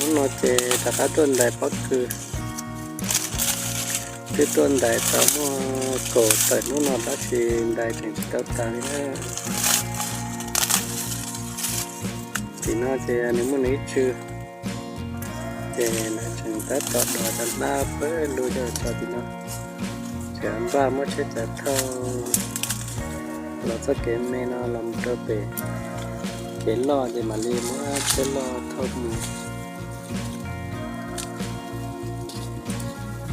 Hnub no ces rov qab tuaj ntais pob kws. Twb tuaj ntais tau muaj kaum tawm hnub no tab sis ntais tseem tsis tau tas li na. Tim no ces nws muaj nws ib tsw, ces nws tseem tab tom dov cov hlab pawg lug coj los tso tim no. Tseem npaj muab tsheb cav thauj los txoj kev me no los mus rau pem kev loj ces mam li muab tsheb loj thauj mus.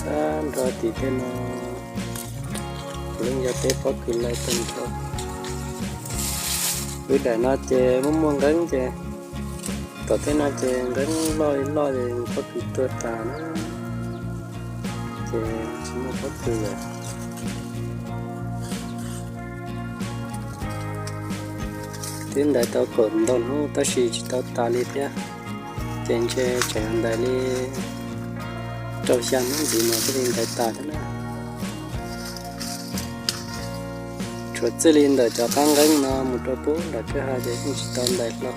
Tag nrho tim tej no kuv yeej yog peb pob kws lawm tag nrho. Wb daim no ces muaj muaj nqeeb ces tom tej no ces nqeeb loj li loj ces pob kws tuag tas na, ces tsis muaj pob kws lawm. Twb ntais tau kaum ntau hnub tab sis tsis tau tas li thiab, ces ntshe tseem ntais li rau xya hnub ntxiv mas thiaj li ntais tas thiab na. Tshuav txij li ntawm cov qab nqeeb no mus rau pub nram kwj ha ces yeej tsis tau ntais hlo.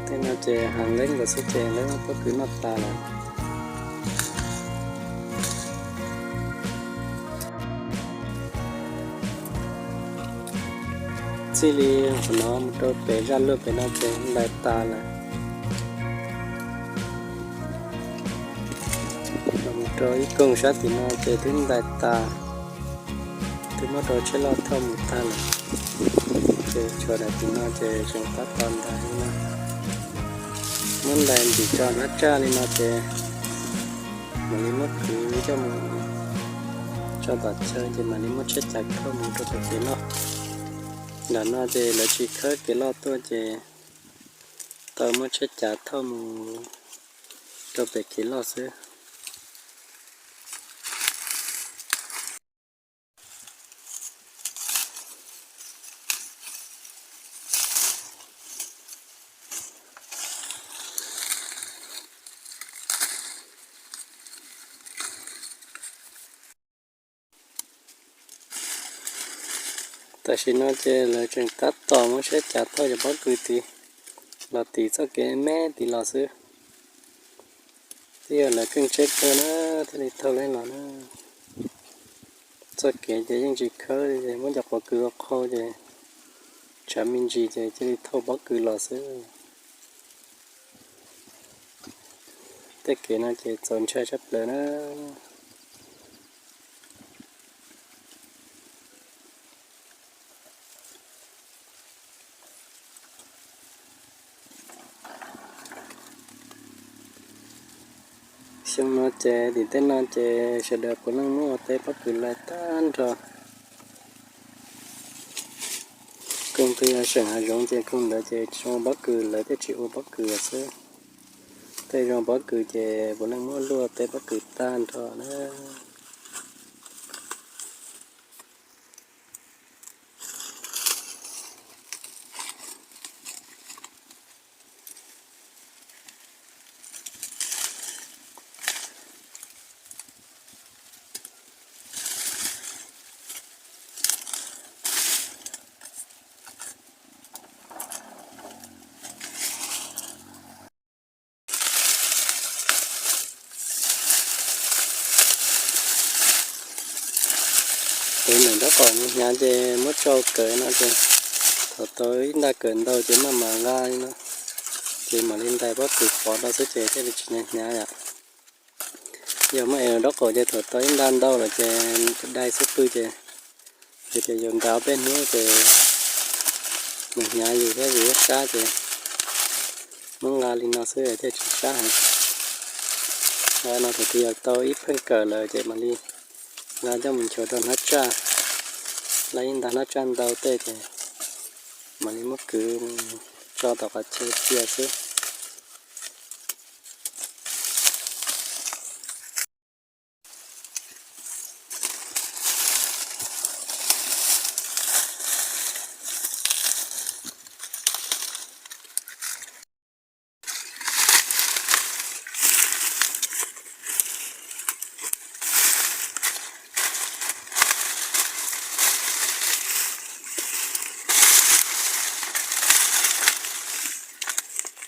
Tej no ces hav nqeeb ntawd xwb ces lawv pob kws noj tas lawm. Txij li qhov no mus rau pem zaj luaj pem no ces ntais tas lawm. Los mus rau ib koog sab tim no ces twb ntais tas, twb muab rau tsheb loj thauj mus tag lawm. Ces tshuav daim tim no ces tseem tab tom ntais li no. Muab ntais ntim tso hnab tsaj li no ces mam li muab kwv coj mus tso tom chaw ces mam li muab tsheb cav thauj mus rau pem kev loj. Nram no ces lawv tsis khawb kev loj tuaj ces tau muab tsheb cav thauj mus rau pem kev loj xwb. Tam sim no ces lawv tseem tab tom muab tsheb cav thauj cov pob kws tid los tim txoj kev me tid los xwb. Twb yog lawv keej tsheb kawg na thiaj li thauj lawv los na. Txoj kev ces yeej tsis khawb li ces muab cov quav kws ua qhau ces tshav me ntsis ces cia li thauj pob kws los xwb. Tej kev no ces txaus ntshai tshaj plaws na. Xyoo no ces tim tej no ces sawv daws puav leej muab ua teb pob kws lawm tag nrho. Koog twg yog seem hav zoov ces koog ntawd ces tsis zoo pob kws, lawv thiaj tsis ua pob kws xwb. Tej zoo pob kws ces puav leej muab luaj teb pob kws tag nrho na. Tus neeg nraub qaum mus hnyav ces muab tsau kawm no ces thaum tau ib nta kawm ntau ces maj mam nqa li no, ces mam li ntais pob kws pov rau xwb ces thiaj li tsis hnyav hnyav yom. Yog muab es nraub qaum ces thaum tau ib nta ntau lawm ces dai xub pwg ces yog tias yus ntais ob peb hnub ces nws hnyav yus thiab yus lub sab ces muab nqa li no xwb thiaj tsis sab heev. Nqa no thaum twg yog tau ib pheej kawm lawm ces mam li nqa coj mus nchuav rau hnab tsaj, lab ib nta hnab tsaj ntau tej ces mam li muab kwv tso tom qhov chaw cia xwb.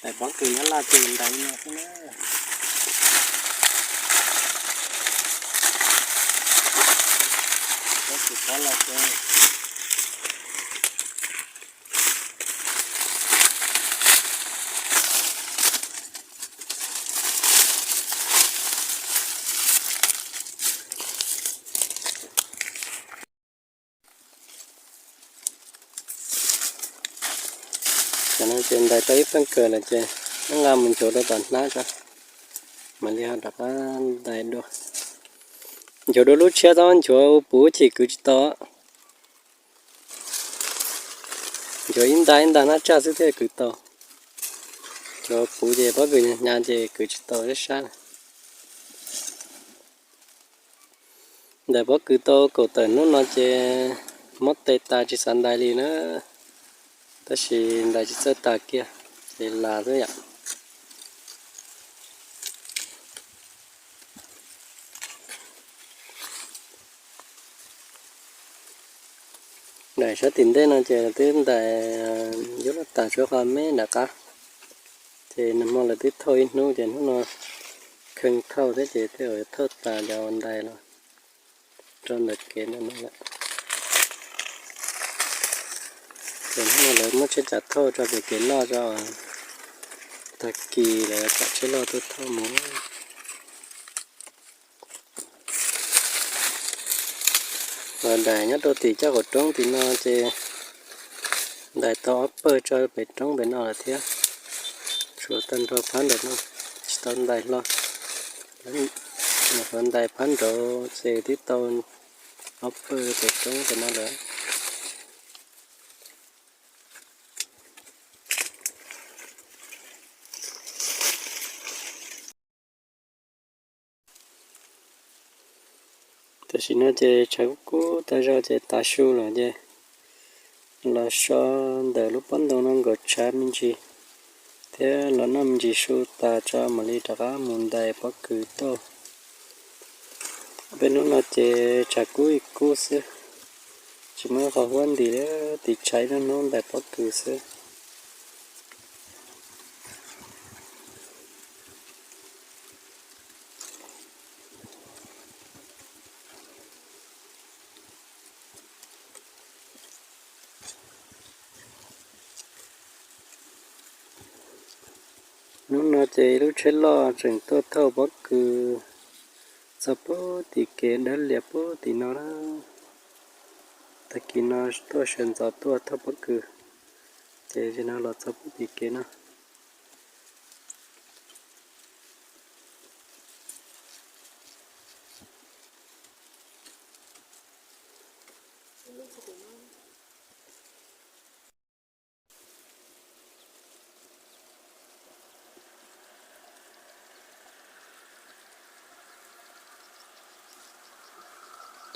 Daim pob kws nyob laj ces ntais li no xwb na. Pob kws pob los ces Cov no ces ntais tau ib feej kawg lawm ces nqa mus nchuav rau tom hnab tso, mam li ho rov qab ntais dua. Nchuav dua lub tshiab txhob nchuav puv chim kwv tsis tau. Nchuav ib nta ib nta hnab tsaj xwb thiaj kwv tau. Nchuav puv ces pob kws hnyav hnyav ces kwv tsis tau sab sab. Ntais pob kws tau kaum tawm hnub no ces mob tes tas tsis xav ntais li na, tab sis ntais tsis txawj tas kiag, ces las xwb yom. Daim sab tim ntej no ces twb ntais yuav luag tas tshuav qhov me nram qab, ces nag hmo lawv twb thauj ib hnub ces hnub no kheev thauj thiab ces thiaj thauj tas cov ntais los rau ntawm kev no lawm. Ces hnub no lawv muab tsheb cav thauj tso pem kev loj tso, tag kis lawv kam tsheb loj tuaj thauj mus. Daim nyob rau tim caj qaum roob tim no ces ntais tau ob pawg tso pem roob pem no lawm thiab. Tshuav tag nrho phab ntawm no tsis tau ntais hlo. Nyuam qhuav ntais phab nraud ces twb tau ob pawg pem roob pem no lawm. Tam sim no ces tshav kub kub tag zog ces tav su lawm ces los so ntawm lub pob ntoo no nkaum tshav me ntsis thiab los noj me ntsis su tas tso mam li rov qab mus ntais pob kws tuaj. Peb hnub no ces tshav kub ib kub xwb, tsis muaj qhov huab ntim li, tiv tshav ib hnub ntais pob kws xwb. Hnub no ces ib lub tsheb loj tseem tuaj thauj pob kws txog puag tim kev dawb lias puag tim no na. Tag kis no tuaj sawv ntxov tuaj thauj pob kws, ces zaum no los txog puag tim kev no.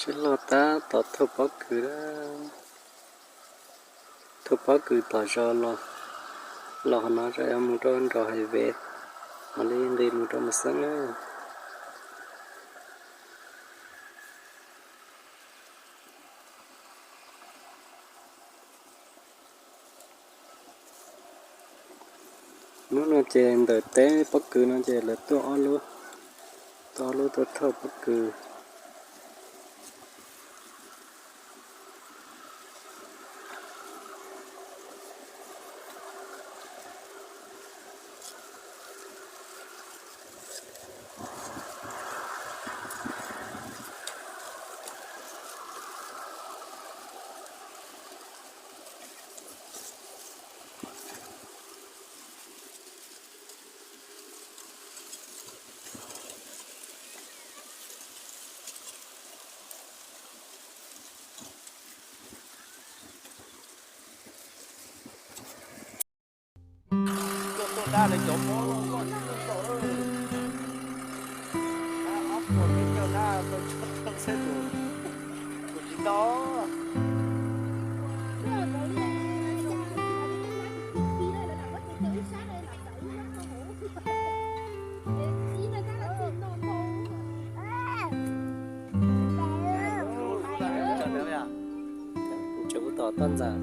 Tsheb loj tab tom thauj pob kws, thauj pob kws tom zos los, los qhov no yuav mus rau nraum hais vev, mam li nqis mus rau Mos Xeeb na. Hnub no ces ntawm teb pob kws no ces lawv tuaj ob lub, tuaj ob lub tuaj thauj pob kws. Tseem ua tom toj ntxas.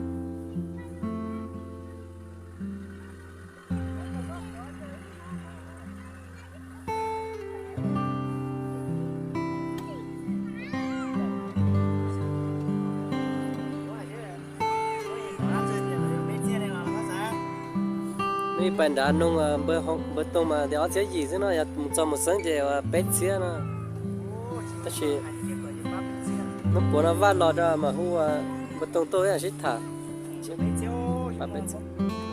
Pais nrad nug npawg Toog mas tias ob txhiab yim xwb no, yog mus txog mus xeeb ces ua peb txhiab no. Tab sis hnub puav no Vaj los rau mas hu ua npawg Toog tuaj ib yam sib tham. Pab peb txhiab.